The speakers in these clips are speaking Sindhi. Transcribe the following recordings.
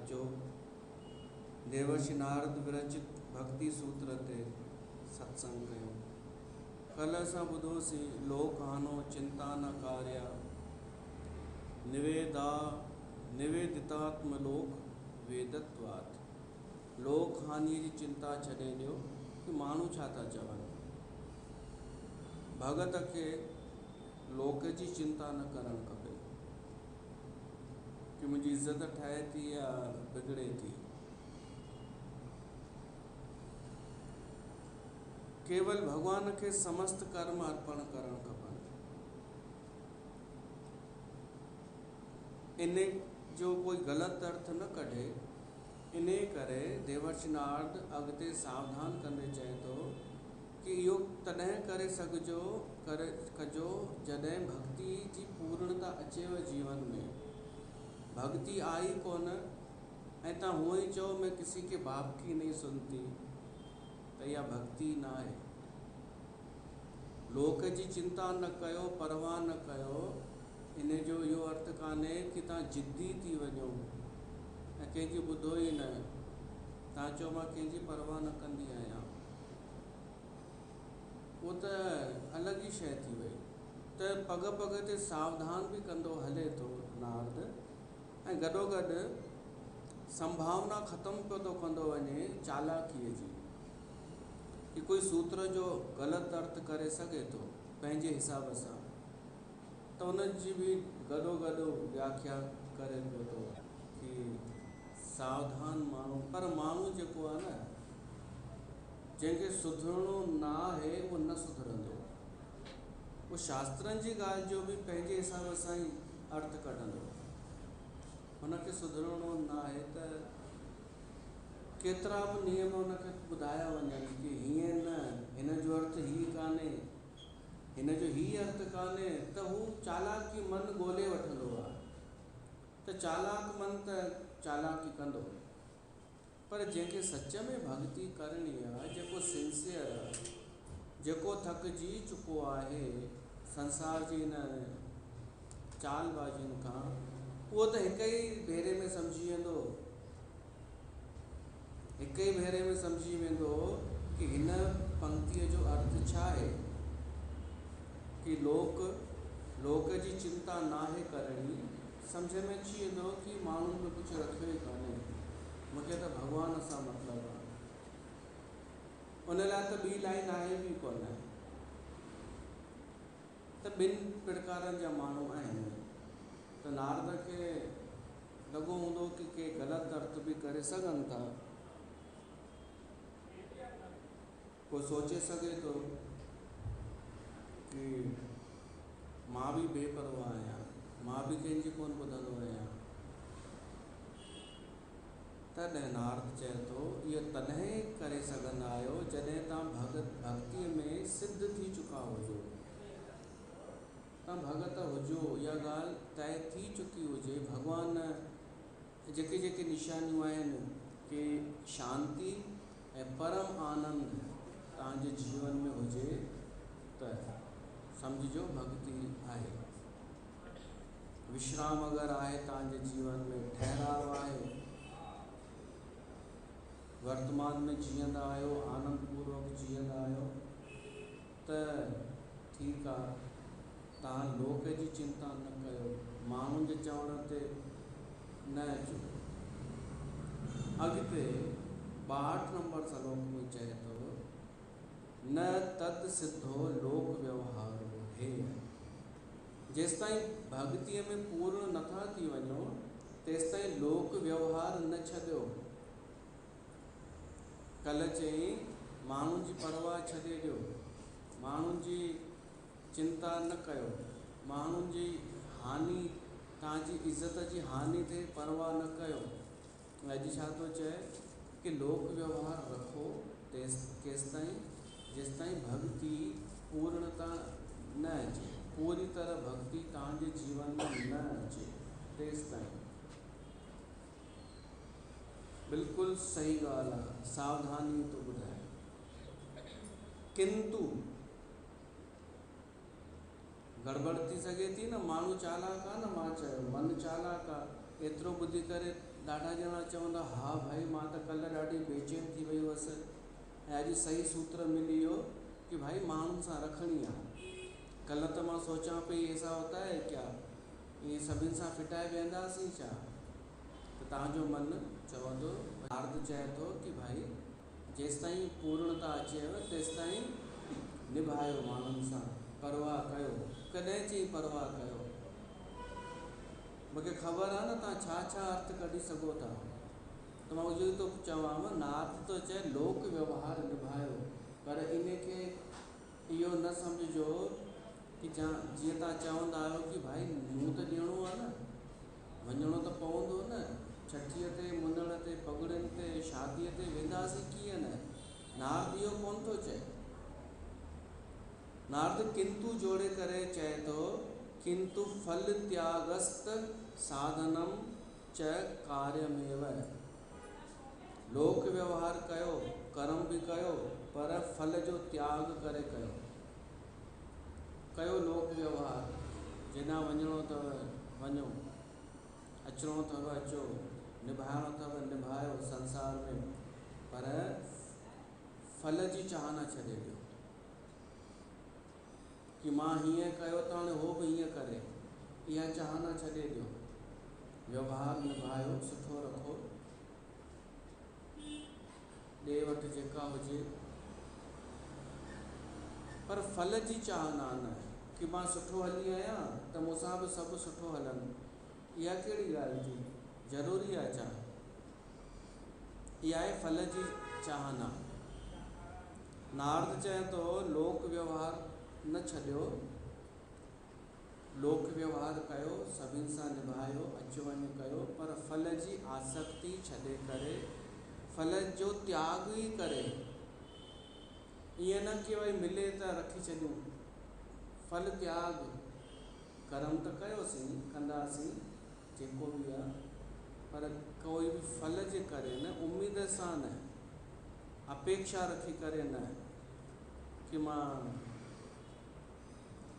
اچو ديورشي نارد ورچت ڀڳتي سوتر تي ستسنگ ڪيون. ڪلهه اسان ٻڌوسين لوڪ هانو چنتا نه ڪاريا نويدا نويدتاتم لوڪ ويدتوات. لوڪ هانيءَ جي چنتا ڇڏي ڏيو ڪه ماڻهو ڇا ٿا چون. ڀڳت کي لوڪ جي چنتا نه ڪرڻ کپي ڪه منهنجي عزت ٺهي ٿي يا بگڙي ٿي. ڪيول ڀڳوان کي سمست ڪرم ارپڻ ڪرڻ کپن. ان جو ڪوئي غلط ارٿ نه ڪڍي. ان ڪري ديورشي نارد اڳتي ساوڌان ڪندي چئي ٿو ڪه اهو تڏهن ڪري سگهجو ڪري ڪجو جڏهن ڀڳتي جي پورڻتا اچيو جيون ۾. ڀڳتي آئي ڪونه ۽ توهان هونئن ئي چئو مين ڪسي ڪي باپ ڪي نهين سنتي، ته اها ڀڳتي نه آهي. لوڪ جي چنتا نه ڪيو، پرواهه نه ڪيو، ان جو اهو ارٿ ڪانهي ڪه توهان ضدي ٿي وڃو ۽ ڪنهن جي ٻڌو ئي نه. توهان چئو مان ڪنهن جي پرواهه نه ڪندي آهيان، اهو ته الڳ ئي شيءِ ٿي وئي. ته پڳ پڳ تي ساوڌان به ڪندو هلي ٿو نارد، ۽ گڏوگڏ سنڀاونا ختم پيو ٿو ڪندو وڃي چالاڪيءَ جي، ڪه ڪوئي سوتر جو غلط ارٿ ڪري سگهي ٿو پنهنجي حساب سان، ته ان جي به گڏوگڏ وياکيا ڪري پيو ٿو ڪه ساوڌان ماڻهو. پر ماڻهو جيڪو آهي نه، جنهن کي سڌرڻو نه آهي اهو نه سڌرندو. اهو شاسترن جي ڳالهه جو به پنهنجي حساب سان ئي ارٿ ڪڍندو. هن کي سڌرڻو نه آهي ته ڪيترا به نيم هن کي ٻڌايا وڃن ڪه هيئن نه، هن جو ارٿ هي ڪانهي، هن جو هي ارٿ ڪانهي، ته هو چالاڪي من ڳولي وٺندو آهي. ته چالاڪ من ته چالاڪي ڪندو، پر جنهن کي سچ ۾ ڀڳتي ڪرڻي آهي، جيڪو سنسيئر آهي، جيڪو ٿڪجي چڪو آهي سنسار جي هن چالبازين کان، اهو ته هڪ ئي ڀيري ۾ سمجهي ويندو، هڪ ئي ڀيري ۾ سمجهي ويندو ڪه هن پنڪتيءَ جو ارٿ ڇا آهي، ڪه لوڪ جي چنتا ناهي ڪرڻي. سمجهه ۾ اچي ويندو ڪه ماڻهن ۾ ڪجهه رکيو ئي ڪانهي، مون کي ته ڀڳوان سان مطلب آهي. ان لاءِ ته ٻي لائن آهي به ڪونه. ته ٻن پرڪارن جا ماڻهو آهن. ته نارد کي لڳو هوندو ڪه ڪي غلط ارٿ به ڪري سگهن ٿا. ڪو سوچي سگهي ٿو ڪه مان به بي پرواهه آهيان، مان به ڪنهن جي ڪونه ٻڌندو آهيان. تڏهن نارد چئي ٿو اهو تڏهن ڪري سگهندا آهيو جڏهن توهان ڀڳتيءَ ۾ سڌ ٿي چڪا هجو، توهان ڀڳت هجو، اها ڳالهه طئي ٿي چڪي هجي. ڀڳوان جيڪي جيڪي نشانيون آهن ڪه شانتي ۽ پرم آنند توهان جي جيون ۾ هجي ته سمجهجو ڀڳتي آهي. وشرام اگر آهي توهان جي جيون ۾، ٺهراءُ آهي، ورتمان ۾ جيئندا آهيو، آنند پوروڪ جيئندا آهيو ته ٺيڪ آهي. توهان لوڪ جي چنتا نه ڪيو، ماڻهن جي چوڻ تي نه اچو. اڳتي 62 نمبر سلوڪ ۾ چئي ٿو، نه تد سڌو لوڪ ويوهارو هي. جيستائين ڀڳتيءَ ۾ پورڻ نٿا ٿي وڃو تيستائين لوڪ ويوهار نه ڇڏيو. ڪلهه چئي ماڻهن جي پرواهه ڇڏي ڏيو، ماڻهن جي چنتا نه ڪيو، ماڻهن جي هاني، توهان جي عزت جي هاني ٿئي پرواهه نه ڪيو. اڄ ڇا ٿو چئي ڪه لوڪ ويوهار رکو ڪيستائين، جيستائين ڀڳتي پورڻتا نه اچي، پوري طرح ڀڳتي توهان جي جيون ۾ نه اچي تيستائين. بلڪل صحيح ڳالهه آهي، ساوڌاني ٿو ٻڌائي. ڪنتو گڙٻڙ ٿي سگهي ٿي نه، ماڻهو چالاڪ آهي نه، مان چيو من چالاڪ آهي، ايترو ٻڌي ڪري ڏاڍا ڄڻا چوندا ها ڀائي مان ته ڪلهه ڏاڍي بيچين ٿي وئي هئس ۽ اڄ صحيح سوتر ملي ويو ڪي ڀائي ماڻهن سان رکڻي آ. ڪلهه ته مان سوچان پئي ايسا هوتا هي ڪيا؟ ائين سڀن سان ڦٽائي ويهنداسين ڇا؟ ته توهان جو من چوندو، نارد چئي ٿو ڪي ڀائي جيستائين پورڻتا اچيو تيستائين نڀايو ماڻهن سان، پرواهه ڪيو. ڪڏهن چئي پرواهه ڪيو؟ مون کي خبر آ نه توهان ڇا ڇا ارٿ ڪڍي سگهو ٿا. ته مان اهو ئي ٿو چوانو، نارد ٿو چئي لوڪ ويوهار نڀايو، پر ان کي اهو نه سمجهجو ڪي جيئن توهان چوندا آهيو ڪي ڀائي منهن ته ڏيڻو آ نه، وڃڻو ته پوندو نه، ڇٺيء تي، منڻ تي، پڳڙين تي، شاديء تي وينداسين ڪيئن نه؟ نارد اهو ڪونه ٿو چئي. نارد ڪنتو جوڙي ڪري چئي ٿو، ڪنتو ڦل تياگست ساڌنم چ ڪاريميو. لوڪ ويوهار ڪيو، ڪرم به ڪيو، پر ڦل جو تياڳ ڪري ڪيو. ڪيو لوڪ ويوهار، جيڏانهن وڃڻو اٿو وڃو، اچڻو اٿو اچو، نڀائڻو اٿو نڀايو سنسار ۾، پر ڦل جي چاهنا ڇڏي ڏيو ڪي مان هيئن ڪيو ته هاڻي هو به هيئن ڪري، اها چاهنا ڇڏي ڏيو. ويوهار نڀايو، سٺو رکو، ڏي وٺ جيڪا هجي، پر ڦل جي چاهنا نه ڪي مان سٺو هلي آهيان ته مون سان به سڀ سٺو هلن، اها ڪهڙي ڳالهه ٿي؟ ضروري آهي ڇا؟ اها آهي ڦل جي چاهنا. نارد چئي ٿو لوڪ ويوهار نه ڇڏيو، لوڪ ويوهار ڪيو، سڀن سان نڀايو، اچ وڃ ڪيو، پر ڦل جي آسڪتي ڇڏي ڪري، ڦل جو تياڳ ئي ڪري. ائين نه ڪي ڀائي ملي ته رکي ڇڏيون. ڦل تياڳ، ڪرم ته ڪيوسين، ڪنداسين، جيڪو به آ، پر ڪوئي به ڦل جي ڪري نه، اميد سان نه، اپيڪشا رکي ڪري نه ڪي مان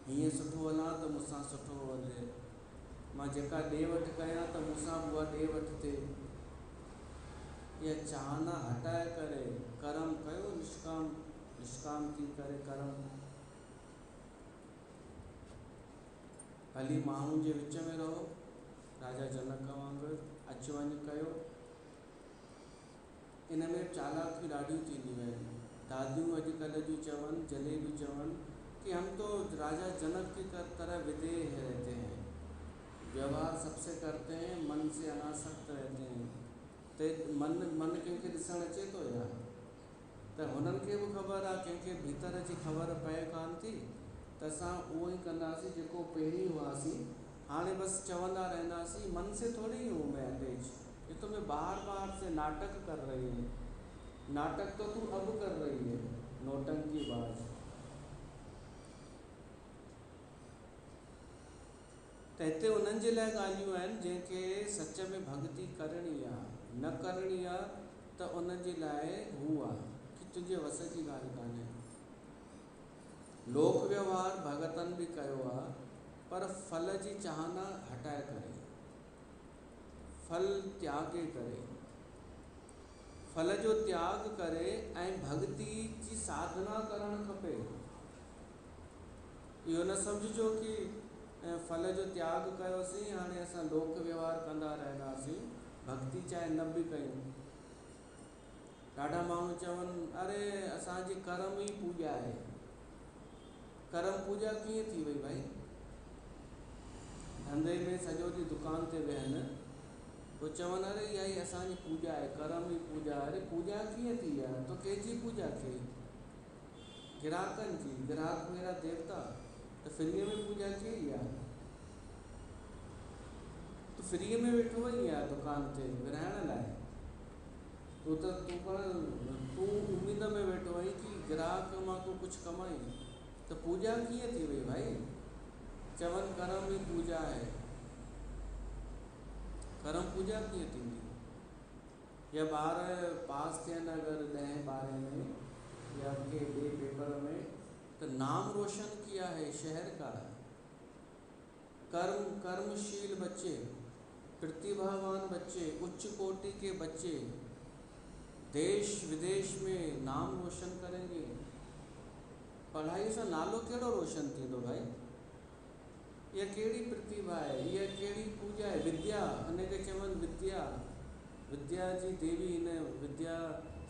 هيئن سٺو هلان ته مون سان سٺو هلي، مان جيڪا ڏي وٺ ڪيان ته مون سان به اها ڏي وٺ ٿئي. اها چاهنا هٽائي ڪري ڪرم ڪيو، نشڪام، نشڪام ٿي ڪري ڪرم. ڀلي ماڻهن جي وچ ۾ رهو، راجا جنڪ وانگر اچ وڃ ڪيو. ان ۾ به چالاڪيون ڏاڍيون ٿينديون آهن. داديون اڄڪلهه جون چون، جليبيون چون ڪي هم تو راجا جنڪ ڪي طرح وديهه رهتي هين، ويوهار سب سي ڪرتي هين، من سي اناسڪت رهتي هين. ته من ڪنهن کي ڏسڻ اچي ٿو يا؟ ته هنن کي به خبر آ، ڪنهن کي ڀيتر جي خبر پئي ڪانه ٿي ته اسان اهو ئي ڪنداسين جيڪو پهرين هئاسين، هاڻي بس چوندا رهنداسين، من سي ٿوري هي هون مين اٽيچ، يي تو مين باهر باهر سي ناٽڪ ڪر رهي هون، ناٽڪ تو تون اب ڪر رهي هي، نوٽنڪي باز. ته هتي انهن جي لاء ڳالهيون آهن جنهن کي سچ ۾ ڀڳتي ڪرڻي آ، نه ڪرڻي آ ته انهن جي لاء هو آ ڪي تنهنجي وس جي ڳالهه ڪانهي. لوڪ ويوهار ڀڳتن به ڪيو آ پر ڦل جي چاهنا هٽائي ڪري، ڦل تياڳي ڪري، ڦل جو تياڳ ڪري ۽ ڀڳتي جي ساڌنا ڪرڻ کپي. اهو نه سمجهجو ڪي ڦل جو تياڳ ڪيوسين هاڻي اسان لوڪ ويوهار ڪندا رهنداسين، ڀڳتي چاهي نه به ڪيون. ڏاڍا ماڻهو چون اري اسان جي ڪرم ئي پوڄا آهي. ڪرم پوڄا ڪيئن ٿي وئي ڀائي؟ ڌنڌي ۾ سڄو ڏينهن دڪان تي ويهن پوء چون اري اها ئي اسان جي پوڄا آهي، ڪرم ئي پوڄا آهي. اري پوڄا ڪيئن ٿي يار، تو ڪنهن جي پوڄا ڪئي؟ گراهڪن جي، گراهڪ ميرا ديوتا، ته فريء ۾ پوڄا ڪئي يار؟ تون فريء ۾ ويٺو آهين يار دڪان تي ورهائڻ لاء؟ تون ته تون پاڻ تون اميد ۾ ويٺو آهين ڪي گراهڪ مان تون ڪجهه ڪمائين، ته پوڄا ڪيئن ٿي وئي ڀائي؟ چون ڪرم ئي پوڄا آهي. ڪرم پوڄا ڪيئن ٿيندي؟ يا ٻار پاس ٿين اگر ڏهين ٻارهين ۾ يا ڪنهن ٻئي پيپر ۾ ته نام روشن ڪيا هي شهر ڪا. ڪرم ڪرمشيل بچي. प्रतिभावान बच्चे, उच्च कोटि के बच्चे देश विदेश में नाम रोशन करेंगे। पढ़ाई सां नालो कहिड़ो रोशन थींदो भाई? इहा कहिड़ी प्रतिभा आहे? इहा कहिड़ी पूजा आहे? विद्या, हुनखे चवनि विद्या, विद्या जी देवी, हिन विद्या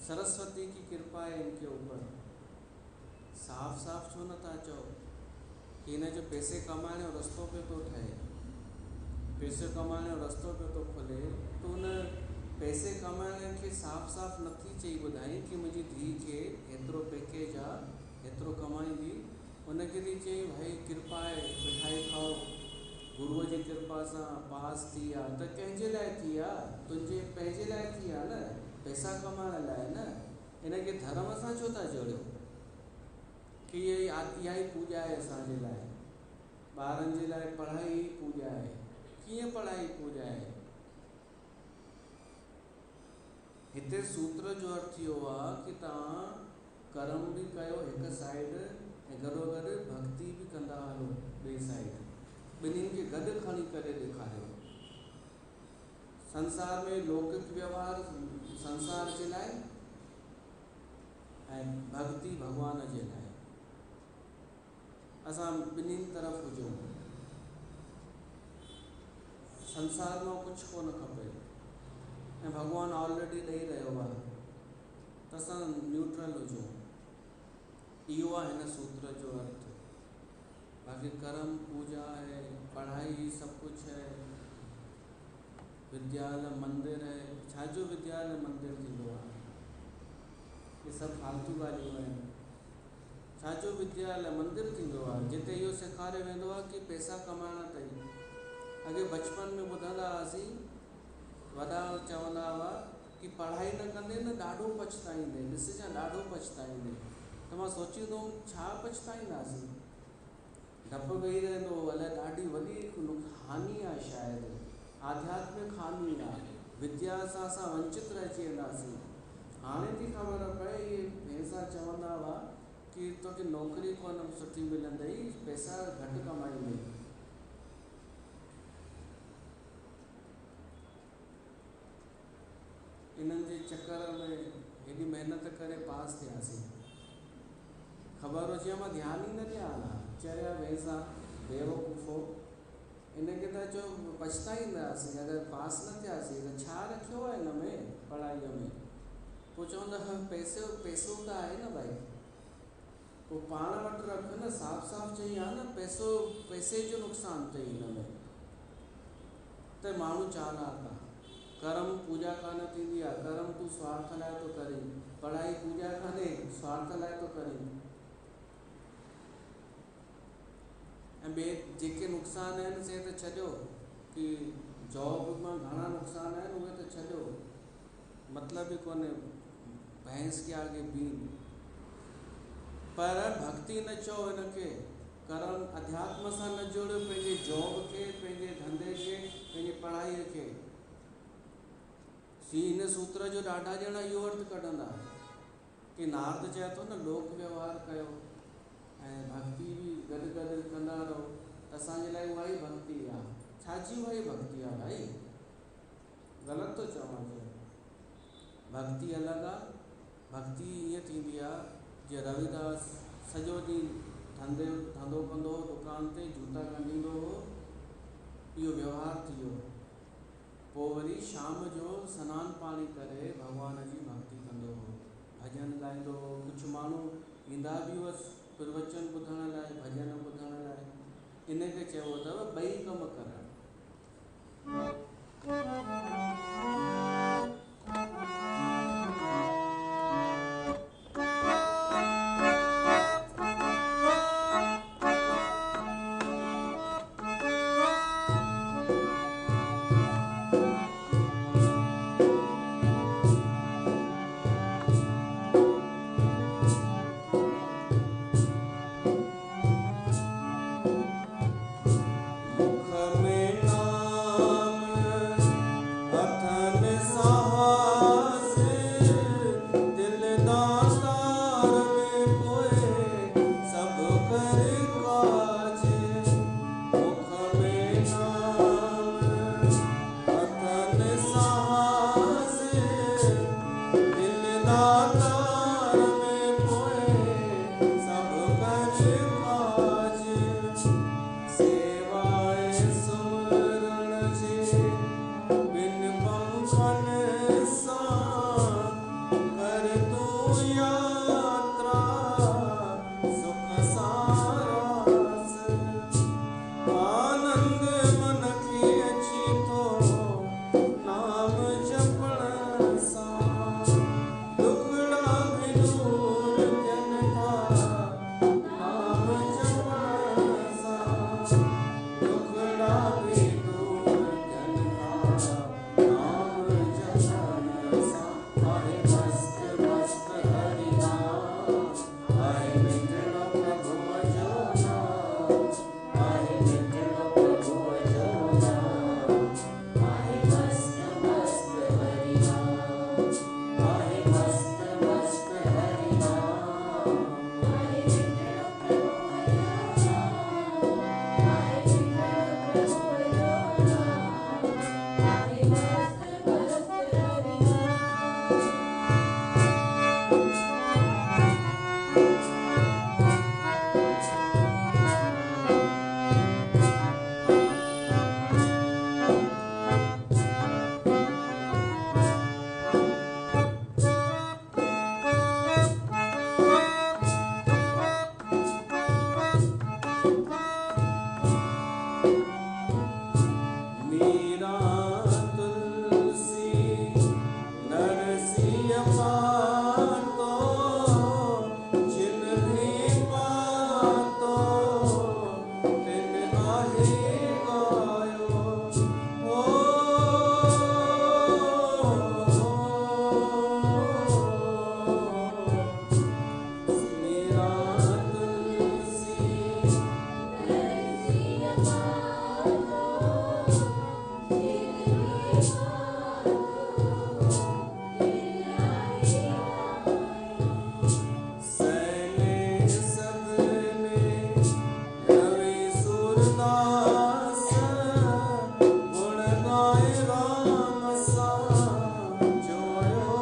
सरस्वती की कृपा आहे इनके ऊपर। साफ़ साफ़ छो नथा चओ कि हिन जो पैसे कमाइण जो रस्तो पियो थो ठहे, पैसो कमाइण जो रस्तो पियो थो खुले, त हुन पैसे कमाइण खे साफ़ साफ़ नथी चई ॿुधाई कि मुंहिंजी धीउ खे हेतिरो पैकेज आहे, हेतिरो कमाईंदी। हुनखे थी चई भाई कृपा आहे, मिठाई खाओ, गुरूअ जी कृपा सां पास थी आहे, त कंहिंजे लाइ थी आहे? तुंहिंजे पंहिंजे लाइ थी आहे न, पैसा कमाइण लाइ न। हिनखे धर्म सां छो था जोड़ियो कि इहा ई पूॼा आहे असांजे लाइ, ॿारनि जे लाइ पढ़ाई ई पूॼा आहे। कीअं पढ़ाई पूॼा आहे? हिते सूत्र जो अर्थ इहो आहे कि तव्हां कर्म बि कयो हिकु साइड ऐं गॾोगॾु भक्ति बि कंदा हलो ॿिए साइड, ॿिन्हिनि खे गॾु खणी करे ॾेखारियो। संसार में लौकिक व्यवहार संसार जे लाइ ऐं भक्ति भॻवान जे लाइ, असां ॿिन्हिनि तरफ़ हुजूं। संसार मां कुझु कोन खपे ऐं भॻवानु ऑलरेडी ॾेई रहियो आहे, त असां न्यूट्रल हुजूं। इहो आहे हिन सूत्र जो अर्थ। बाक़ी कर्म पूजा है, पढ़ाई सभु कुझु है, विद्यालय मंदिर है। छाजो विद्यालय मंदिर थींदो आहे? इहे सभु फालतू ॻाल्हियूं आहिनि। छाजो विद्यालय मंदिर थींदो आहे जिते इहो सेखारियो वेंदो आहे कि पैसा कमाइणा अथई। अॻे बचपन में ॿुधंदा हुआसीं, वॾा चवंदा हुआ कि पढ़ाई न कंदे न ॾाढो पछताईंदे, ॾिसजांइ ॾाढो पछताईंदे। त मां सोचींदो हुउमि छा पछताईंदासीं, ढप वेही रहंदो हो, अलाए ॾाढी वॾी हानि आहे, शायदि आध्यात्मिक हानि आहे, विद्या सां असां वंचित रहिजी वेंदासीं। हाणे थी ख़बर पए, इहे भैंसा चवंदा हुआ कि तोखे नौकिरी कोन सुठी मिलंदई, पैसा घटि कमाईंदे। इन्हनि जे चक्कर में हेॾी महिनत करे पास थियासीं। ख़बर हुजे मां ध्यानु ई न ॾियां हा, चरिया भैंसा बेवकूफ़ो, इन खे त चओ पछताईंदासीं अगरि पास न थियासीं त छा रखियो आहे हिन में पढ़ाईअ में? पोइ चवंदा पैसो पैसो त आहे न भाई, पोइ पाण वटि रख न, साफ़ साफ़ चई हा न पैसो, पैसे जो नुक़सानु अथई हिन में। त माण्हू चालाक आहे, कर्म पूजा कान थींदी आहे, कर्म तूं स्वार्थ लाइ थो करीं, पढ़ाई पूजा कान्हे, स्वार्थ लाइ थो करीं। ऐं ॿिए जेके नुक़सान आहिनि से त छॾियो, कि जॉब मां घणा नुक़सान आहिनि उहे त छॾियो, मतिलबु ई कोन्हे, भैंस के आगे बीन। पर भक्ति न चओ हिनखे, कर्म अध्यात्म सां न जोड़ियो पंहिंजे जॉब खे, पंहिंजे धंधे खे, पंहिंजी पढ़ाईअ खे। हिन सूत्र जो ॾाढा ॼणा इहो अर्थ कढंदा कि नारद चए थो न लोक व्यवहार कयो ऐं भक्ति बि गॾु गॾु कंदा रहो, त असांजे लाइ उहा ई भक्ति आहे। छाजी उहा ई भक्ति आहे भाई? ग़लति थो चवां पियो। भक्ति अलॻि आहे, भक्ति ईअं थींदी आहे जीअं रविदास सॼो ॾींहुं धंधो कंदो हो, दुकान ते जूता ॻंढींदो हो, इहो व्यवहार थी वियो। पोइ वरी शाम जो सनानु पाणी करे भॻवान जी भक्ति कंदो हो, भॼन ॻाईंदो हो। कुझु माण्हू ईंदा बि हुअसि प्रवचन ॿुधण लाइ, भॼन ॿुधण लाइ। इन खे चइबो अथव ॿई कम करणु। मुख में नाम अथ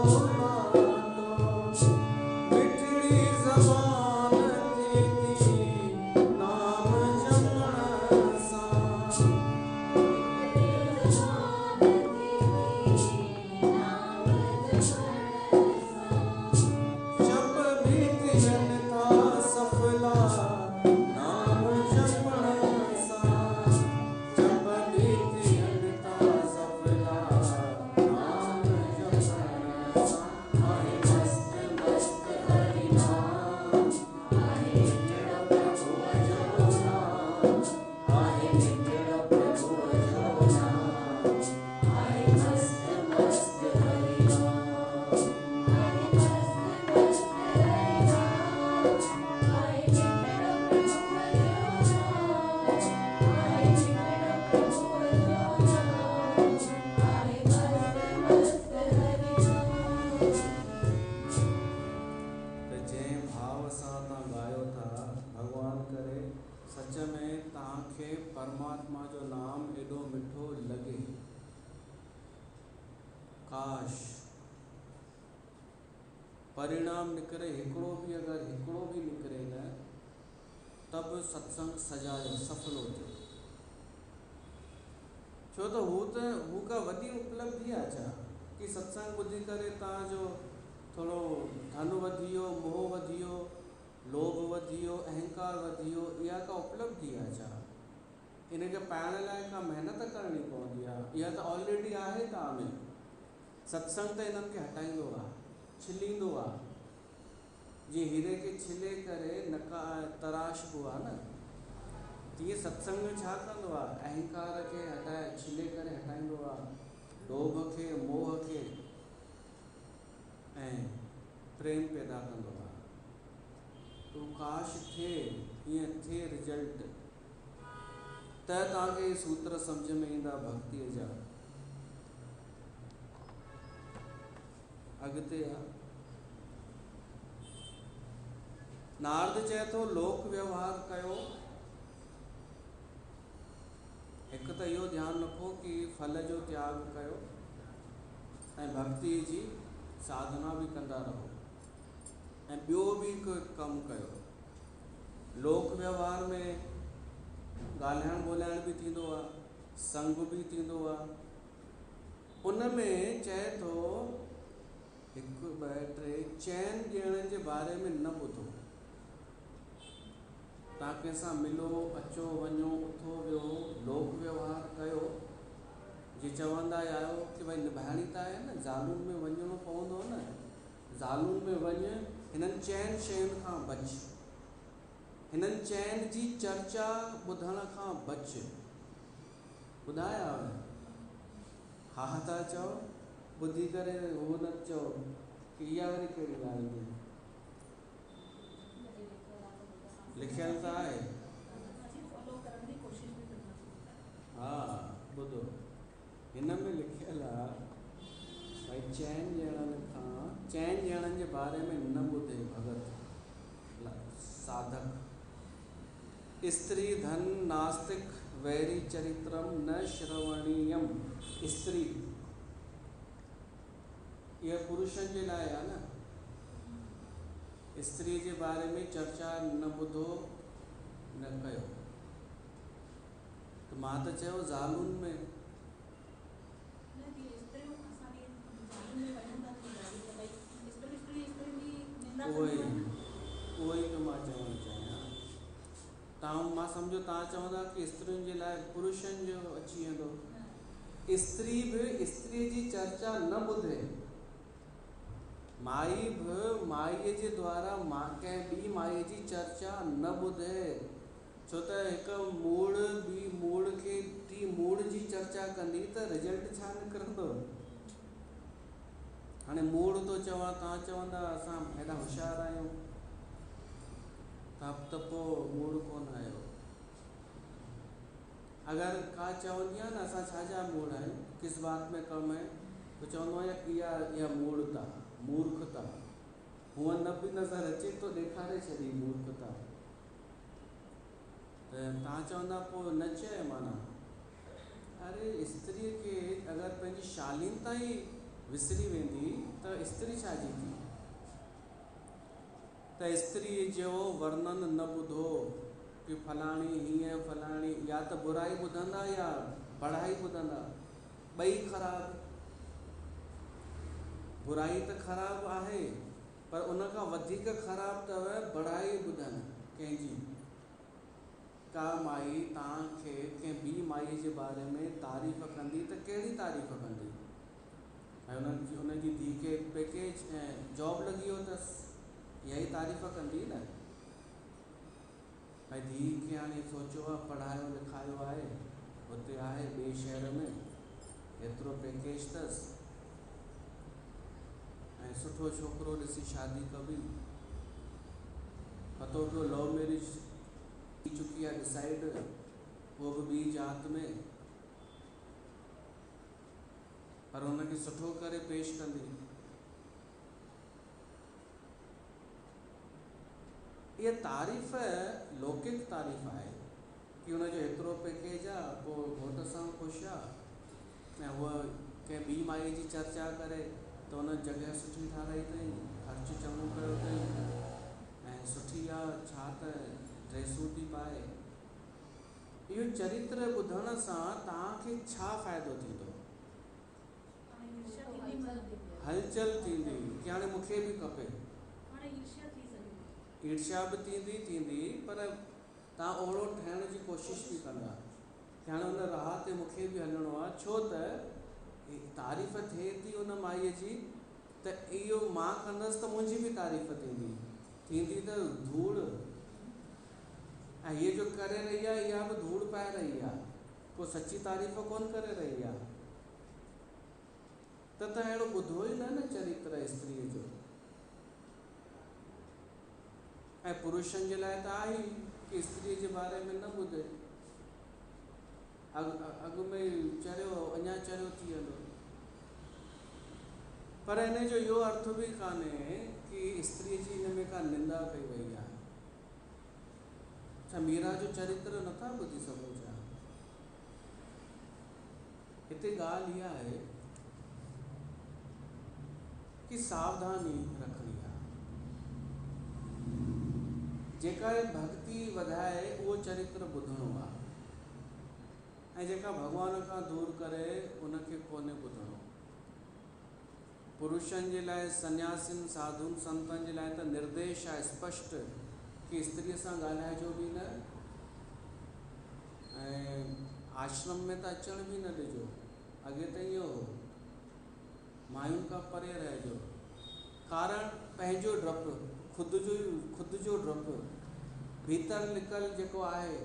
ناتو، مٺڙي زبان ٿئي ٿي نام جپڻ سان. چپ به ٿين ٿا سڦلا نام جپڻ سان، چپ به ٿين ٿا سڦلا نام جپڻ سان. آهي مست مست هري نام، آهي مٺڙو پرڀوء جو نام، آهي مٺڙو پرڀوء جو نام، آهي مست مست هري نام. آهي مست مست هري نام، آهي مٺڙو پرڀوء جو نام، آهي مٺڙو پرڀوء جو نام، آهي مست مست هري نام. ته جنهن ڀاو سان توهان ڳايو ٿا، ڀڳوان ڪري سچ ۾ توهان کي پرماتما جو نام ايڏو مٺو لڳي. ڪاش پرڻام نڪري هڪڙو به، اگر هڪڙو به نڪري نه ته به ستسنگ سجايو سڦلو ٿيو. ڇو ته هو ته هو ڪا وڏي اپلبڌي آهي ڇا ڪي ستسنگ ٻڌي ڪري توهان جو ٿورو ڌن وڌي ويو، موهه وڌي ويو، لوڀ وڌي ويو، اهنڪار وڌي ويو، اها ڪا اپلبڌي آهي ڇا؟ ان کي پائڻ لاءِ ڪا محنت ڪرڻي پوندي آهي. اها ته آلريڊي آهي توهان ۾. ستسنگ ته انهن کي هٽائيندو آهي، ڇليندو آهي. جيئن هيري کي ڇلي ڪري نڪا تراشبو آهي نه، تيئن ستسنگ ۾ ڇا ڪندو آهي؟ اهنڪار کي هٽائي ڇلي ڪري هٽائيندو آهي، لوڀ کي، موهه کي، ۽ پريم پيدا ڪندو آهي. ته ڪاش ٿئي ائين ٿئي رزلٽ، ته توهان کي اهي سوتر سمجهه ۾ ايندا ڀڳتيءَ جا. اڳتي آ نارد چئي ٿو لوڪ ويوهار ڪيو. هڪ ته اهو ڌيان رکو ڪه ڦل جو تياڳ ڪيو ۽ ڀڳتيءَ جي ساڌنا به ڪندا رهو، ۽ ٻيو به هڪ ڪم ڪيو. لوڪ ويوهار ۾ ڳالهائڻ ٻولائڻ به ٿيندو آهي، سنگ به ٿيندو آهي. ان ۾ چئي ٿو هڪ ٻه ٽي چئن ڄڻن جي باري ۾ نه ٻڌو. توهان ڪنهن سان ملو، اچو وڃو، اٿو ويهو، لوڪ ويوهار ڪيو. جي چوندا آهيو ڪه ڀئي نڀائڻي ته آهي نه، زالن ۾ وڃڻو پوندو نه، زالن ۾ وڃ، هنن چئن شين کان بچ، هنن چئن جي چرچا ٻڌڻ کان بچ. ٻڌايا ها ٿا چئو، ٻڌي ڪري هو نه چئو ڪه اها وري ڪهڙي ڳالهه ٿي. لکيل ته آهي. ها ٻڌو، هن ۾ لکيل آهي ڀئي چئن ڄڻن کان، چئن ڄڻن جي باري ۾ نه ٻڌي ڀڳت ساڌڪ. استري ڌن ناستڪ ويري چرترم نه شروڻيم. استري اها پرشن جي لاءِ آهي نه. استريءَ جي باري ۾ چرچا نه ٻڌو نه ڪيو. ته مان ته چيو زالن ۾ نه، جيئن استريون اسان به زالن ۾ وڃون ٿا ته ڳالهيون ته ڀئي استريون استريون استرين جي نندا اهو ئي ڪنديون آهن نه. اهو ئي پيو مان چوڻ چاهيان. توهان مان سمجهو توهان چوندا ڪه استرين جي لاءِ پرشن جو اچي ويندو. استري به استريءَ جي چرچا نه ٻڌي، مائي به مائيءَ جي دوارا ڪنهن ٻي مائيءَ جي چرچا نه ٻڌي. ڇو ته هڪ موڙ ٻي موڙ کي ٽي موڙ جي چرچا ڪندي ته رزلٽ ڇا نڪرندو؟ هاڻي موڙ ٿو چوان، توهان چوندا اسان هيڏا هوشيار آهيون، توهان ته پوءِ موڙ ڪونه آهيو. اگر ڪا چوندي آهي نه اسان ڇا جا موڙ آهيون، ڪس بات ۾ ڪم هي، پوءِ چوندو آهيان اها موڙتا، مورکتا. هونئن نه به نظر اچي ٿو ڏيکاري ڇڏي مورکتا. ته توهان چوندا پوءِ نه چئي معنيٰ. اري استريءَ کي اگر پنهنجي شالينتا ئي وسري ويندي ته استري ڇا جي ٿي؟ ته استريء جو ورنن نه ٻڌو ڪي فلاڻي هيئن فلاڻي يا ته برائي ٻڌندا يا بڙائي ٻڌندا، ٻئي خراب. برائي ته خراب آهي پر ان کان وڌيڪ خراب اٿو بڙائي ٻڌڻ ڪنهن جي. ڪا مائي توهان کي ڪنهن ٻي مائيء جي باري ۾ تعريف ڪندي ته ڪهڙي تعريف ڪندي؟ ۽ ان جي ڌيء کي پيڪيج ۽ جاب لڳي ويو اٿس، اها ئي تعريف ڪندي نه؟ ڀائي ڌيء کي هاڻي سوچيو آهي پڙهايو لکايو آهي، هتي آهي ٻئي شهر ۾ هيترو پيڪيج اٿس ۽ سٺو ڇوڪرو ڏسي شادي ڪبي. پتو پيو لو ميريج ٿي چڪي آهي ڊسائيڊ، اهو به ٻي ذات ۾، پر ان کي سٺو ڪري پيش ڪندي. اها تعريف لوڪڪ تعريف آهي ڪي ان جو هيترو پيڪيج آ، پوء گهوٽ سان خوش آ ۽ هوء ڪنهن ٻي مائيء جي چرچا ڪري ته ان جڳهه سٺي ٺاراهي اٿئي، خرچ چڱو ڪيو اٿئي ۽ سٺي آ، ڇا ته ڊريسون ٿي پائي. اهو چريتر ٻڌڻ سان توهان کي ڇا فائدو ٿيندو؟ هلچل ٿيندي ڪي هاڻي مون کي به کپي. ايرشيا به ٿيندي ٿيندي پر توهان اوهڙو ٺهڻ جي ڪوشش به ڪندا ڪي هاڻي ان راهه تي مون کي به هلڻو آهي، ڇو ته تعريف ٿئي ٿي ان مائيء جي ته اهو مان ڪندس ته منهنجي به تعريف ٿيندي، ٿيندي ته ڌوڙ ۽ هيء جو ڪري رهي آهي اها به ڌوڙ پائي رهي آهي، ڪو سچي تعريف ڪونه ڪري رهي آهي. ته توهان اهڙو ٻڌو ئي نه نه چريتر استريء جو. ۽ پرشن جي لاء ته آهي ئي ڪي استريء جي باري ۾ نه ٻڌي. اڳ ۾ ئي چريو اڃا چريو ٿي ويندو. پر ان جو اهو ارٿ به ڪانهي ڪي استريء جي ان ۾ ڪا نندا ڪئي وئي آهي. ڇا ميرا جو چريتر نٿا ٻڌي سگهو ڇا؟ هتي ڳالهه اها آهي ڪي ساوڌاني رکڻي آهي. جيڪا ڀڳتي وڌائي اهو چريتر ٻڌڻو آهي ۽ جيڪا ڀڳوان کان دور ڪري ان کي ڪونهي ٻڌڻو. پرشن جي لاء سنياسين، ساڌن، سنتن جي لاء ته نرديش آهي اسپشٽ ڪي استريء سان ڳالهائجو به نه ۽ آشرم ۾ ته اچڻ به نه ڏجو. اڳي ته اهو هو. ماين کان پري رهجو. ڪارڻ پنهنجو ڊپ، خود جو ئي خود جو ڊپ، ڀيتر لڪل جيڪو آهي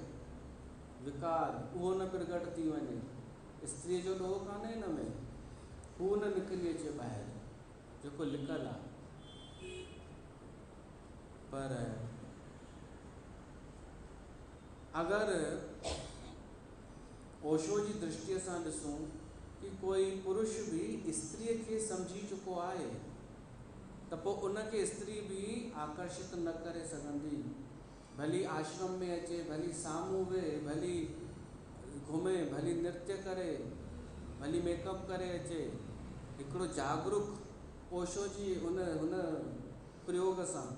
وڪار، اهو نه پرگهٽ ٿي وڃي. استريء جو ڏوهه ڪانهي ان ۾، هو نه نڪري اچي ٻاهر، جيڪو لڪل آ. پر اگر اوشو جي درشٽيء سان ڏسون ڪي ڪوئي پرش به استريء کي سمجهي چڪو آهي ته پوء ان کي استري به آڪرشت نه ڪري سگهندي. ڀلي آشرم ۾ اچي، ڀلي سامهون ويهي، ڀلي گهمي، ڀلي نرتيه ڪري، ڀلي ميڪ اپ ڪري اچي، هڪڙو جاگرڪ اوشو جي ان هن پريوگ سان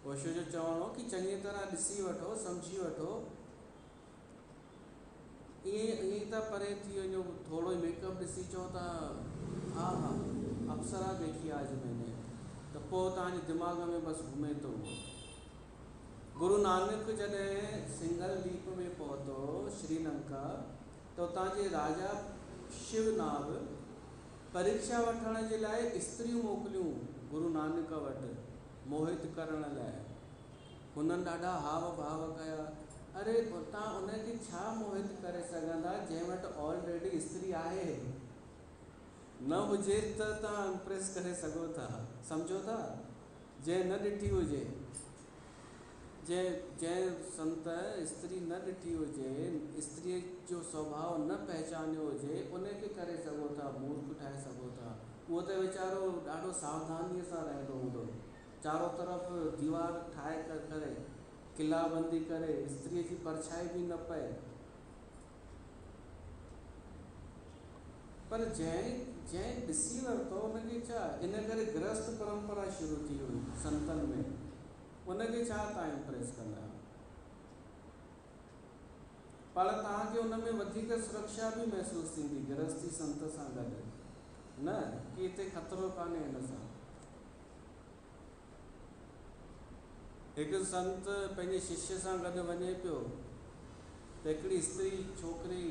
اوشو جو چوڻ هو ڪي چڱي طرح ڏسي وٺو، سمجهي وٺو، ائين ائين ئي ٿا پري ٿي وڃو، ٿورو ئي ميڪ اپ ڏسي چئو ٿا ها ها اپسرا ديکي آج مين ني، ته پوء توهان جي دماغ ۾ بس گهمي ٿو اهو. گرو نانڪ جڏهن سنگل ديپ ۾ پهتو، شري لنڪا، ته اتان جي راجا شو ناڀ پريکشا وٺڻ جي لاء استريون موڪليون گرو نانڪ وٽ موهت ڪرڻ لاء. هنن ڏاڍا هاو ڀاو ڪيا. اري اتان ان کي ڇا موهت ڪري سگهندا جنهن وٽ آلريڊي استري آهي. نه هجي ته توهان امپريس ڪري سگهو ٿا. سمجهو ٿا؟ جنهن نه ڏٺي هجي. جنهن سنت استري نه ڏٺي هجي، استريء جو سوڀاء نه پهچانيو هجي، ان کي ڪري سگهو ٿا، مورک ٺاهي سگهو ٿا. اهو ته ويچارو ڏاڍو ساوڌانيء سان رهندو هوندو. چارو طرف ديوار ٺاهي ڪري، قلعا بندي ڪري، استريء جي پرڇائي به نه پئي. پر جنهن جنهن ڏسي ورتو ان کي ڇا؟ ان ڪري گرهست پرمپرا شروع ٿي هئي سنتن ۾. ان کي ڇا توهان امپريس ڪندا؟ پر توهان کي ان ۾ وڌيڪ سرڪشا به محسوس ٿيندي گرهستي سنت سان گڏ، نه ڪي هتي خطرو ڪانهي هن سان. هڪ سنت پنهنجي ششيه سان گڏ وڃي پيو ته هڪڙي استري ڇوڪري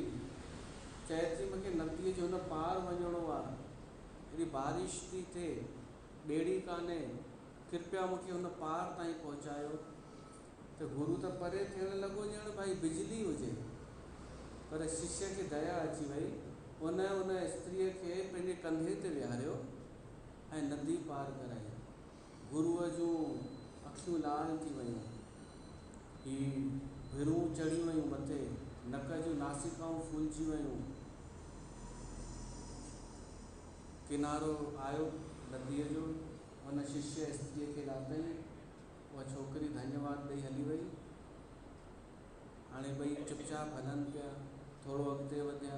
چئي ٿي مون کي نديء جي هن پار وڃڻو آ، هيڏي بارش ٿي ٿئي، ٻيڙي ڪانهي، ڪرپيا مون کي هن پار تائين پهچايو. ته گرو ته پري ٿيڻ لڳو ڄڻ ڀائي بجلي هجي. پر ششيه کي ديا اچي وئي، ان ان استريء کي پنهنجي ڪنڌي تي ويهاريو ۽ ندي پار ڪرائي. گروء جون اکيون لال ٿي ويون. هي ڀرون چڙهي ويون مٿي، نڪ جون ناسڪائون ڦولجي ويون. ڪنارو آيو نديء جو، ان ششيه استريء کي لاتائين. اها ڇوڪري ڌنيواد ڏئي هلي وئي. هاڻي ٻئي چپ چاپ هلن پيا. ٿورو اڳتي وڌيا.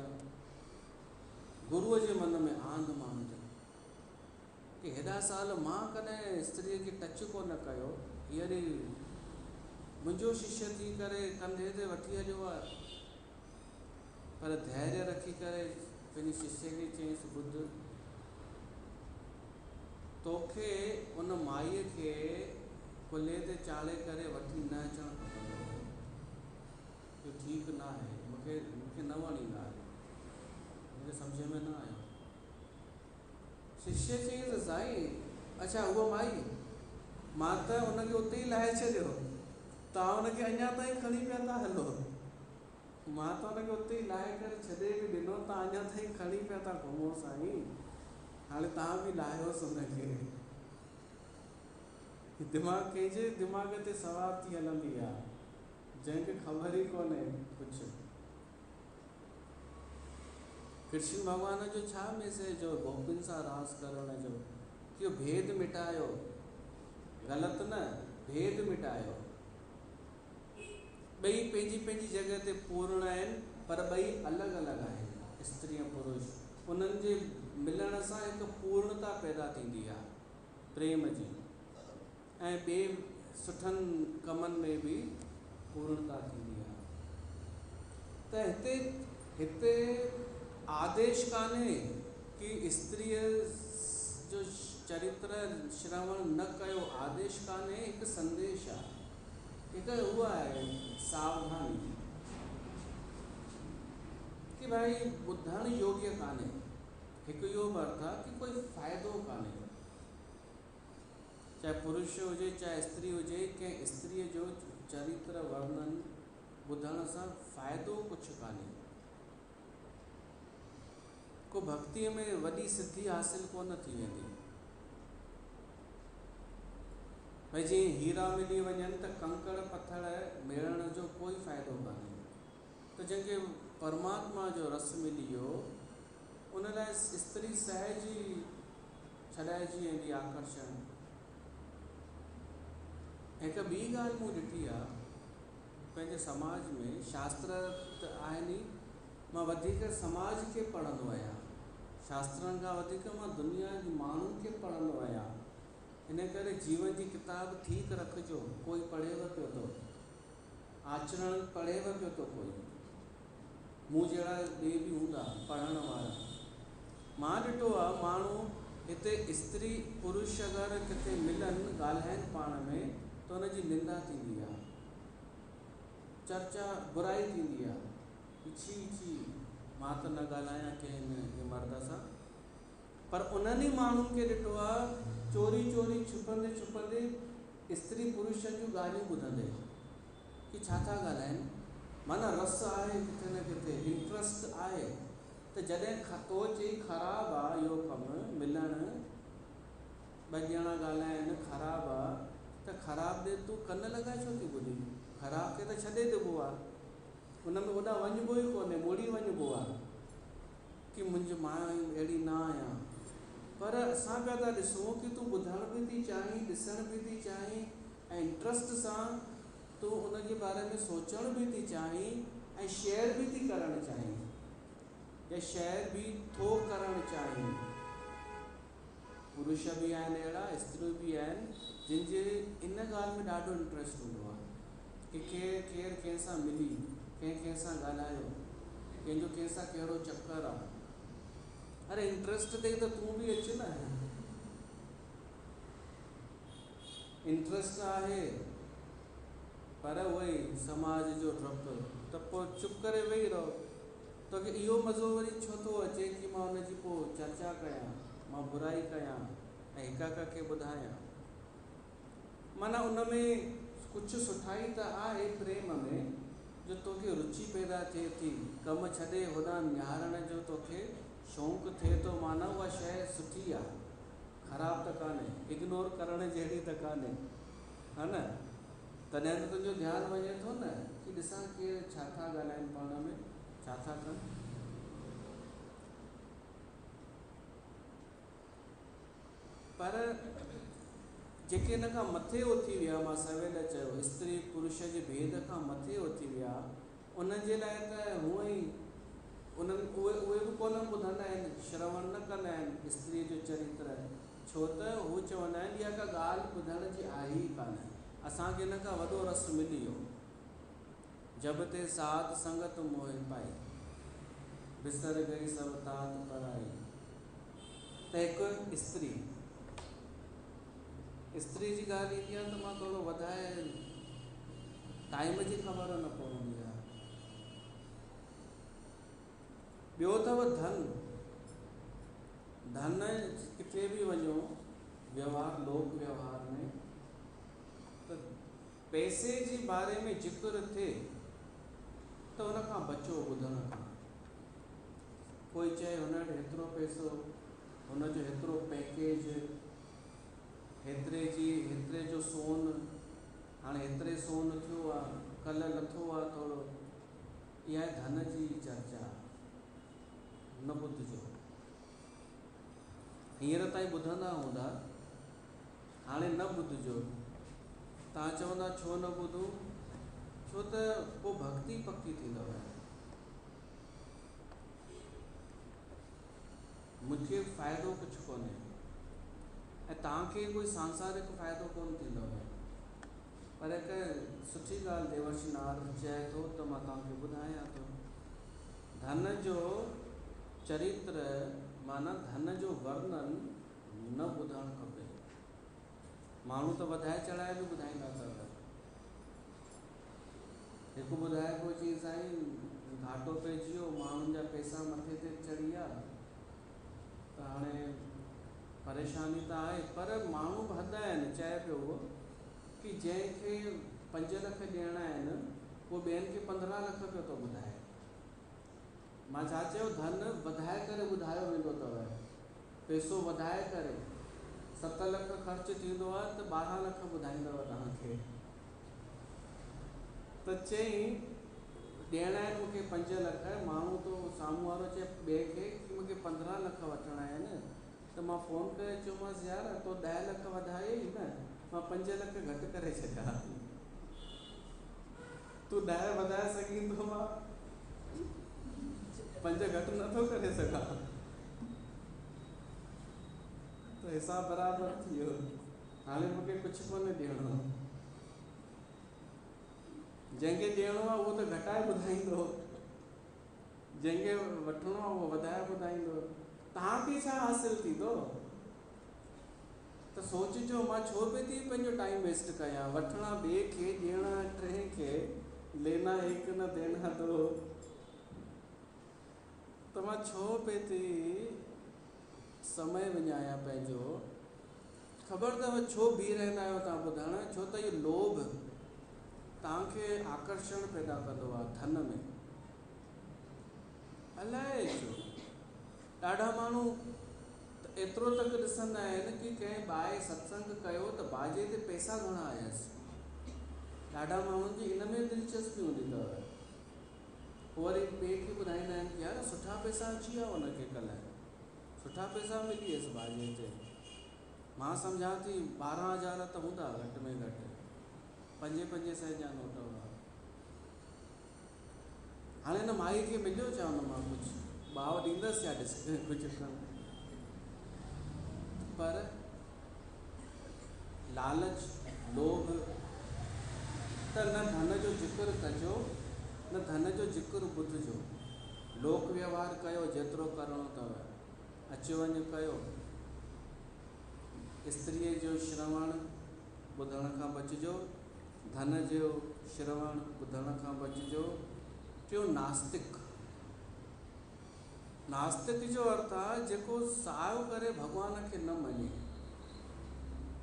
گروء جي من ۾ آنڌ مانڌ ڪي هيڏا سال مان ڪڏهن استريء کي ٽچ ڪونه ڪيو، هيء وري منهنجو ششيه ٿي ڪري ڪنڌي تي وٺي هليو آهي. پر ڌيريه رکي ڪري پنهنجي ششيه کي چيائينس، ٻڌ! توکي ان مائيء کي ڪلهي تي چاڙهي ڪري وٺي نه اچڻ کپندو هو. اهو ٺيڪ نه آهي. مون کي مون کي نه وڻي ڳالهه. مون کي سمجهه ۾ نه آيو. ششيه چيس ته سائين، اڇا هوء مائي؟ مان ته ان کي اتي ئي لاهي ڇڏيو. توهان ان کي اڃا تائين کڻي پيا ٿا هلو. مان ته ان کي اتي ئي لاهي ڪري ڇڏي به ڏنو، توهان اڃا تائين کڻي پيا ٿا گهمو سائين، هاڻي توهان به لاهيوس ان کي. هي دماغ ڪنهن جي دماغ تي سوار ٿي هلندي آ، جنهن کي خبر ئي ڪونهي ڪجهه. ڪرشن ڀڳوان جو ڇا ميسيج هو گوپين سان راس ڪرڻ جو؟ ڪي ڀيد مٽايو، غلط نه، ڀيد مٽايو. ٻئي پنهنجي پنهنجي جڳهه تي پورڻ آهن پر ٻئي الڳ الڳ آهن، استري ۽ پرش. انهن جي ملڻ سان هڪ پورڻتا پيدا ٿيندي آهي پريم جي ۽ ٻئي سٺن ڪمن ۾ به پورڻتا ٿيندي آهي. ته هتي هتي آديش ڪانهي ڪي استريء جو چريتر شروڻ نه ڪيو، آديش ڪانهي، هڪ سنديش آهي. هڪ اها آهي ساوڌاني ڪي ڀائي ٻڌڻ يوگيه ڪانهي. هڪ اهو به ارٿ آهي ڪي ڪوئي فائدو ڪانهي. چاهي پرش هجي چاهي استري هجي ڪنهن استريء جو چريتر ورنن ٻڌڻ سان فائدو ڪجهه ڪانهي. ڪو ڀڳتيء ۾ وڏي سڌي حاصل ڪونه ٿي ويندي. ڀئي جيئن هيرا ملي وڃن ته ڪنڪڙ پٿر ميڙڻ جو ڪوئي فائدو ڪانهي. ته جنهن کي پرماتما جو رس ملي ويو، ان لاء استري سهج ئي ڇڏائجي ويندي آڪرشڻ. هڪ ٻي ڳالهه مون ڏٺي آ پنهنجي سماج ۾، شاستر ته آهن ئي، مان وڌيڪ سماج کي پڙهندو آهيان، شاسترن کان وڌيڪ مان دنيا جي ماڻهن کي پڙهندو آهيان. ان ڪري جيون جي ڪتاب ٺيڪ رکجو، ڪوئي پڙهيو پيو ٿو، آچرڻ پڙهيو پيو ٿو ڪوئي، مون جهڙا ٻئي به هوندا پڙهڻ وارا. مان ڏٺو آ ماڻهو هتي استري پرش اگر ڪٿي ملن ڳالهائن پاڻ ۾ ته ان جي نندا ٿيندي آ، چرچا برائي ٿيندي آ، ڇي ڇي مان ته نه ڳالهايان ڪنهن مرد سان. پر انهن ئي ماڻهن کي ڏٺو آ چوري چوري ڇپندي ڇپندي استري پرشن جون ڳالهيون ٻڌندي ڪي ڇا ٿا ڳالهائن معنيٰ رس آهي ڪٿي نه ڪٿي انٽرسٽ آهي ته جڏهن تو چئي خراب آ اهو ڪم ملڻ ٻه ڄڻا ڳالهائن خراب آ ته خراب ڏي تون ڪن لڳائي ڇو ٿي ٻڌين خراب کي ته ڇڏي ڏبو آ ان ۾ اوڏانهن وڃبو ئي ڪونهي مڙي وڃبو آ. ڪي منهنجي مان اهڙي نه آهيان پر اسان پيا ٿا ڏسون ڪي تون ٻڌڻ به ٿي چاهين ڏسڻ به ٿي چاهين ۽ انٽرسٽ سان تون ان جي باري ۾ سوچڻ به ٿي چاهين ۽ شيئر به ٿي ڪرڻ چاهين يا شيئر به ٿو ڪرڻ چاهين. پرش به آهن اهڙا، استريون به آهن، جن جي ان ڳالهه ۾ ڏاڍو انٽريسٽ هوندو آهي ڪي ڪير ڪير ڪنهن سان ملي، ڪنهن ڪنهن سان ڳالهايو، ڪنهن جو ڪنهن سان ڪهڙو چڪر آهي. اري انٽريسٽ اٿئي ته تون به اچ نه. انٽريسٽ آهي پر اهو ئي سماج جو ڊپ، ته پوء چپ ڪري ويهي رهو. توکي اهو مزو وري ڇو ٿو اچي ڪي مان ان جي پوء چرچا ڪيان، مان برائي ڪيان ۽ هڪ هڪ کي ٻڌايان. معنيٰ ان ۾ ڪجهه سٺائي ته آهي پريم ۾ جو توکي رچي پيدا ٿئي ٿي، ڪم ڇڏي هوڏانهن نهارڻ جو توکي شوق ٿئي ٿو، معنيٰ اها شيء سٺي آهي، خراب ته ڪانهي، اگنور ڪرڻ جهڙي ته ڪانهي، ها نه؟ تڏهن ته تنهنجو ڌيان وڃي ٿو نه ڪي ڏسان ڪير ڇا ٿا ڳالهائين پاڻ ۾، ڇا ٿا ڪن. پر جيڪي ان کان مٿي اٿي ويا، مان سويل چيو، استري پرش جي ڀيد کان مٿي اٿي ويا، انهن جي لاء ته هونء ئي انهن اهي اهي به ڪونه ٻڌندا آهن، شروڻ نه ڪندا آهن استريء جو چريتر، ڇو ته هو چوندا آهن اها ڪا ڳالهه ٻڌڻ جي آهي ئي ڪانه، اسان کي ان کان وڏو رس ملي ويو. جب تي ساڌ سنگت موهي پائي، بسر گئي سڀ تات پرائي. ته هڪ استري، استري جي ڳالهه ايندي آهي ته مان ٿورو وڌائي ٽائيم جي خبر نه پوندي آهي. ٻيو اٿو ڌن، ڌن ڪٿي به وڃو ويوهار لوڪ ويوهار ۾ ته پئسي جي باري ۾ ذڪر ٿئي ته ان کان بچو ٻڌڻ کان. ڪوئي چئي هن وٽ هيترو پئسو، هن جو هيترو پيڪيج، هيتري جي هيتري جو سون، هاڻي هيتري سون ٿيو آ، ڪلهه لٿو آ ٿورو. اها ڌن جي چرچا نه ٻڌجو. هينئر تائين ٻڌندا هوندا، هاڻي نه ٻڌجو. توهان چوندا ڇو نه ٻڌون؟ ڇو ته پوء ڀڳتي پڪي ٿيندو. مون کي فائدو ڪجهه ڪونهي ۽ توهان کي ڪوئي سانسارڪ فائدو ڪونه ٿيندو. پر هڪ سٺي ڳالهه ديورشي نارد چئي ٿو ته مان توهان کي ٻڌايان ٿو. ڌن جو چريتر معنيٰ ڌن جو ورنن نه ٻڌڻ کپي. ماڻهو ته وڌائي چڙهائي به ٻڌائيندا اٿو. هڪ ٻڌائي پيو چئي سائين گهاٽو پئجي ويو، ماڻهن جا پئسا مٿي تي چڙهي ويا ته هاڻي پريشاني ته آهي پر ماڻهو به حد آهن. چئي پيو اهو ڪي جنهن کي 5 لک ڏيڻا آهن اهو ٻين کي 15 لک پيو ٿو ٻڌائي. مان ڇا چيو، ڌن وڌائي ڪري ٻڌايو ويندو اٿو، پئسو وڌائي ڪري 7 لک خرچ ٿيندو آهي ته 12 لک ٻڌائيندو توهان کي. ته چيائين ڏيڻا آهن مون کي 5 لک، ماڻهو ٿو سامهون وارو چئي ٻئي کي ڪي مون کي 15 لک وٺڻا آهن، ته مان فون ڪري چيومانس يار تو 10 لک وڌايئي نه، مان 5 لک گهٽ ڪري ڇڏيا، تون 10 وڌائي سگهين ٿو مان 5 گهٽ نٿو ڪري سگهان، ته حساب برابر ٿي ويو، هاڻي مون کي ڪجهه ڪونه ڏيڻو. جنهن کي ڏيڻو آهي اهو ته گهٽائي ٻڌائيندو، جنهن کي وٺڻو آهي اهو وڌائي ٻڌائيندو. توهان کي ڇا حاصل ٿيندو؟ ته سوچجو مان ڇو پئي ٿي پنهنجو ٽائيم ويسٽ ڪيان، وٺڻا ٻئي کي ڏيڻا ٽئين کي، لينا ايڪ نه دينا دو، ته مان ڇو پئي ٿي سمي وڃايان پنهنجو. خبر اٿو ڇو بيهي رهندا آهيو توهان ٻڌڻ؟ ڇو ته اهو لوڀ توهان کي آڪرشڻ پيدا ڪندو آهي ڌن ۾. الائي ڇو ڏاڍا ماڻهو ته ايترو تڪ ڏسندا آهن ڪي ڪنهن ٻائي ستسنگ ڪيو ته باجي تي پئسا گهڻا آيس. ڏاڍا ماڻهن جي ان ۾ دلچسپي هوندي اٿو. پوء وري ٻئي کي ٻڌائيندا آهن ڪي يار سٺا پئسا اچي ويا هن کي ڪلهه، سٺا پئسا ملي ويس باجي تي. مان سمجهان ٿي 12,000 ته هوندا گهٽ ۾ گهٽ، پنجين پنجين سئين جا نوٽ هئا. هاڻي هن مائي کي مليو ڇا هن مان ڪجهه؟ ٻاو ڏيندس يا ڏس ڪجهه کڻ. پر لالچ، لوڀ، ته نه ڌن جو ذڪر ڪجو، نه ڌن جو ذڪر ٻڌجو. لوڪ ويوهار ڪيو جيترو ڪرڻو اٿو، اچ وڃ ڪيو. استريء جو شروڻ ٻڌڻ کان بچجو، ڌن جو شروڻ ٻڌڻ کان بچجو. ٽيون ناستڪ. ناستڪ جو ارٿ آهي جيڪو سايو ڪري ڀڳوان کي نه مڃي.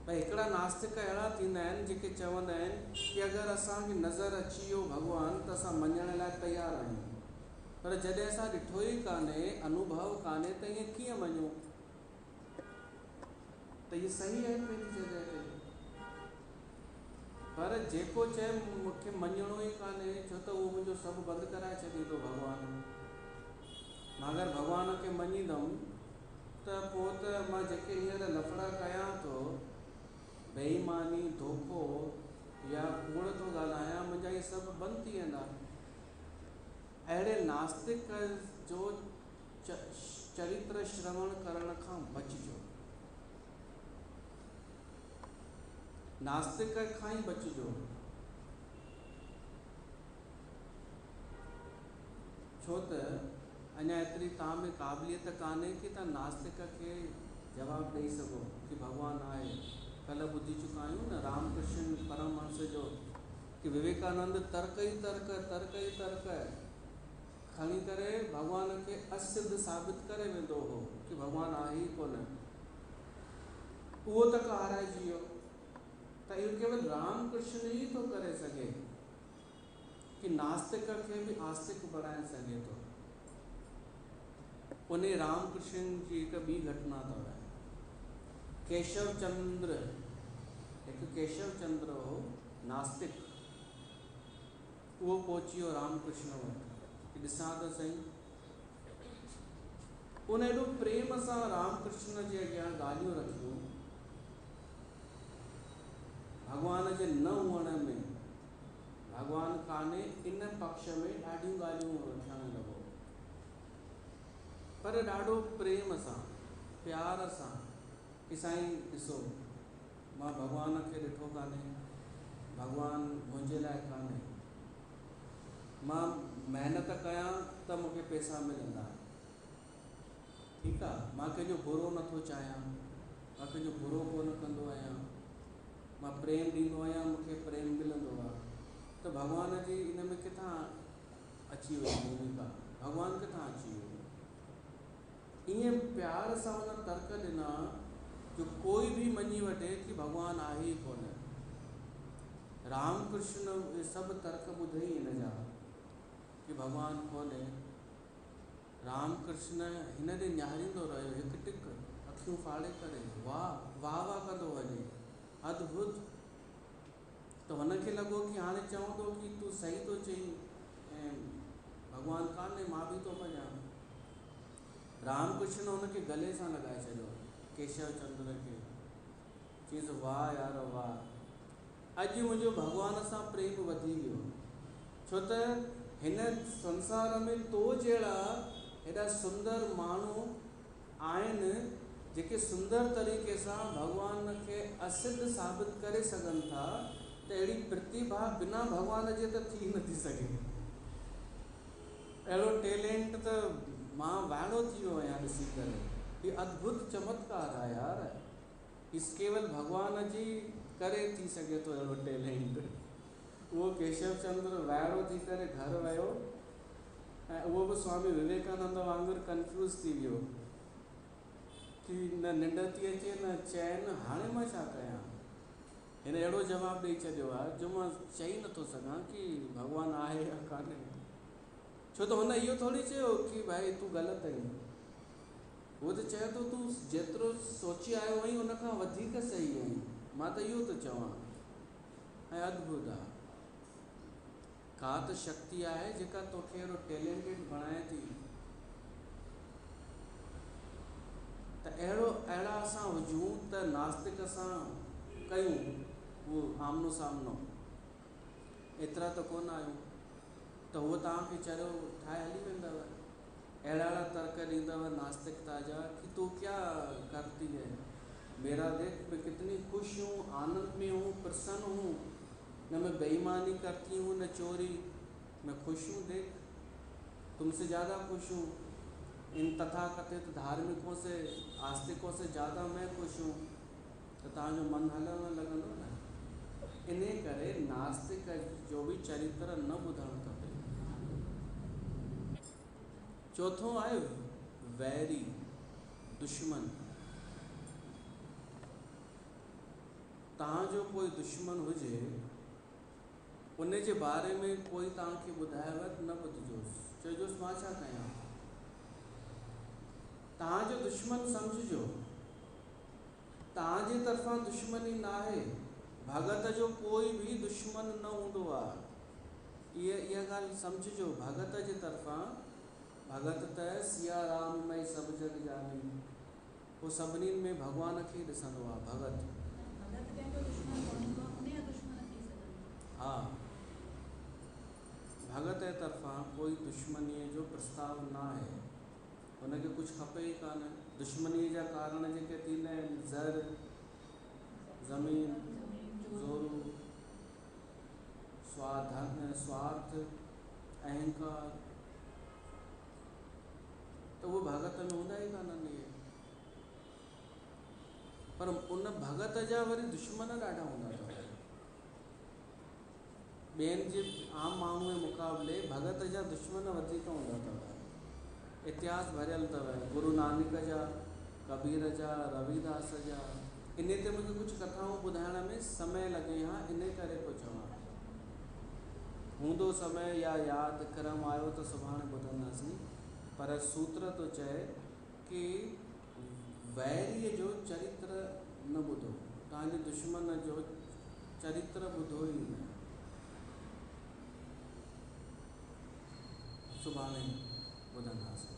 ڀئي هڪڙا ناستڪ اهڙا ٿيندا آهن جيڪي چوندا آهن ڪي اگر اسان کي نظر اچي ويو ڀڳوان ته اسان مڃڻ لاء تيار آهيون، پر جڏهن اسان ڏٺو ئي ڪانهي، انوڀو ڪانهي ته ائين ڪيئن مڃون؟ ته اهي صحيح آهن پنهنجي جڳهه تي، پر جيڪو چئي مون کي مڃڻو ئي ڪانهي، ڇو ته اهو منهنجو سڀ بند ڪرائي ڇڏيندو ڀڳوان. مان اگر ڀڳوان کي مڃيندم ته پوء ته مان جيڪي هينئر لفڙا ڪيان ٿو، بي ايماني، ڌوکو يا ڪوڙ ٿو ڳالهايان، منهنجا اهي سڀ بند ٿي ويندا. اهڙي ناستڪ جو چريتر شروڻ ڪرڻ کان بچجو. ناستڪ کان ئي بچجو. ڇو ته اڃا ايتري توهان ۾ قابليت ڪانهي ڪي توهان ناستڪ کي جواب ڏئي سگهو ڪي ڀڳوان آهي. ڪلهه ٻڌي چڪا آهيون نه رام ڪرشن پرمهنس جو ڪي وويڪانند ترڪ ئي ترڪ، ترڪ ئي ترڪ کڻي ڪري ڀڳوان کي اسڌ ثابت ڪري ويندو هو ڪي ڀڳوان آهي ئي ڪونه. اهو تڪ هارائجي ويو ته اهو ڪيول رام ڪرشن ئي ٿو ڪري سگهي ڪي ناستڪ کي به آستڪ بڻائي سگهي ٿو. انهي رام ڪرشن جي هڪ ٻي گهٽنا اٿو. ڪيشو چندر، هڪ ڪيشو چندر هو ناستڪ، اهو پهچي ويو رام ڪرشن وٽ ڪي ڏسان ته سهي. ان ايڏو پريم سان رام ڪرشن جي اڳيان ڳالهيون رکيون، ڀڳوان جي نه هئڻ ۾ ڀڳوان ڪانهي ان پڪش ۾ ڏاڍيون ڳالهيون رکڻ لڳو، پر ڏاڍو پريم سان، پيار سان ڪي سائين ڏسو مان ڀڳوان کي ڏٺو ڪانهي، ڀڳوان منهنجي لاء ڪانهي، مان محنت ڪيان ته مون کي پئسا ملندا، ٺيڪ آ، مان ڪنهن جو برو نٿو چاهيان، مان ڪنهن جو برو ڪونه ڪندو آهيان، مان پريم ڏيندو آهيان، مون کي پريم ملندو آ، ته ڀڳوان جي ان ۾ ڪٿان اچي وئي ڀوميڪا، ڀڳوان ڪٿان اچي ويو؟ ائين پيار سان هن ترڪ ڏنا جو ڪوئي به مڃي وٺي ڪي ڀڳوان آهي ئي ڪونه. رام ڪرشن اهي سڀ ترڪ ٻڌئي هن جا ڪي ڀڳوان ڪونهي. رام ڪرشن هن ڏي نهاريندو رهيو، هڪ ٽڪ اکيون ڦاڙي ڪري واهه واهه واهه ڪندو وڃي. ادڀت. ته هن کي لڳو ڪي هاڻي چوندو ڪي تون صحيح ٿو چئين ۽ ڀڳوان ڪانهي، مان به ٿو مڃان. رام ڪرشن هن کي گلي سان لڳائي ڇڏيو، ڪيشو چندر کي. چيس واهه يار واهه، اڄ منهنجو ڀڳوان سان پريم وڌي ويو، ڇو ته هن سنسار ۾ تو جهڙا هيڏا سندر ماڻهو آهن جيڪي سندر طريقي سان ڀڳوان کي اسڌ ثابت ڪري سگهن ٿا، ته اهڙي پرتيڀا بنا ڀڳوان جي ته ٿي نٿي سگهي. اهڙو ٽيلنٽ ته مان وائڙو ٿي ويو آهيان ڏسي ڪري. هي ادڀت چمتڪار آهي يار. هي ڪيول ڀڳوان جي ڪري ٿي سگهي ٿو اهڙو ٽيلنٽ. اهو ڪيشو چندر وائڙو ٿي ڪري گهر ويو ۽ اهو به سوامي وويڪانند وانگر ڪنفيوز ٿي ويو ڪي نه ننڊ ٿي اچي نه چين، هاڻي مان ڇا ڪيان؟ هن اهڙو جواب ڏئي ڇڏيو آهي جو مان چئي نٿو سگهان ڪي ڀڳوان آهي يا ڪانهي. ڇو ته هن اهو ٿوري چيو ڪي ڀائي تون غلط آهين. هو ته چئي ٿو تون جيترو سوچي آيو آهين ان کان وڌيڪ صحيح آهين. مان ته اهو ٿو چوان. ۽ ادڀت آهي. ڪا ته شڪتي آهي جيڪا توکي اهڙو ٽيلنٽيڊ بڻائي ٿي. ته اهڙا اسان هجون ته ناستڪ سان ڪيون اهو آمنو سامنو. ايترا ته ڪونه آهيون ته هو توهان کي چريو ٺاهي هلي ويندو. اهڙا اهڙا ترڪ ڏيندو ناستڪتا جا ڪي تو ڪيا ڪرتي هي. मेरा देख मैं कितनी खुश हूँ, आनंद में हूँ, प्रसन्न हूँ, न मैं बेईमानी करती हूँ न चोरी, मैं खुश हूँ, देख तुमसे ज़्यादा खुश हूँ, इन तथाकथित धार्मिकों से आस्तिकों से ज़्यादा मैं खुश हूँ, त तव्हांजो मन हलण लॻंदो न। इन करे नास्तिक जो बि चरित्र न ॿुधणु खपे। चोथों आहे वैरी, दुश्मन। तव्हांजो कोई दुश्मन हुजे उन जे बारे में कोई तव्हांखे ॿुधाएव त न ॿुधजोसि, चइजोसि मां छा कयां। तव्हांजो दुश्मन सम्झिजो, तव्हांजे तरफ़ां दुश्मनी न आहे। भगत जो कोई बि दुश्मन न हूंदो आहे, इहा ॻाल्हि सम्झिजो। भगत जे तरफ़ां, भगत त सिया राम मई सभु जग जानी, उहो सभिनीनि में भॻवान खे ॾिसंदो आहे। भगत भगत कंहिंजो दुश्मन कोन हूंदो आहे, उन जा दुश्मन थी सघंदा। हा, भगत जे तरफ़ां कोई दुश्मनीअ जो प्रस्ताव न आहे, हुनखे कुझु खपे ई कान। दुश्मनीअ जा कारण जेके थींदा आहिनि, ज़र, ज़मीन, ज़ोरू, स्वार्थ, अहंकार, त उहे भगत में हूंदा ई कान आहिनि इहे। पर उन भगत जा वरी दुश्मन ॾाढा हूंदा अथव। ॿियनि जे आम माण्हू जे मुक़ाबले भगत जा दुश्मन वधीक हूंदा अथव। इतिहास भरियल अथव, गुरू नानक जा, कबीर जा, रविदास जा। इन ते मूंखे कुझु कथाऊं ॿुधाइण में समय लॻे हा, इन करे पियो चवां। हूंदो समय या यादि क्रम आयो त सुभाणे ॿुधंदासीं, पर सूत्र थो चए की वैरीअ जो चरित्र न ॿुधो, तव्हांजे दुश्मन जो चरित्र ॿुधो ई न। सुभाणे ॿुधंदासीं।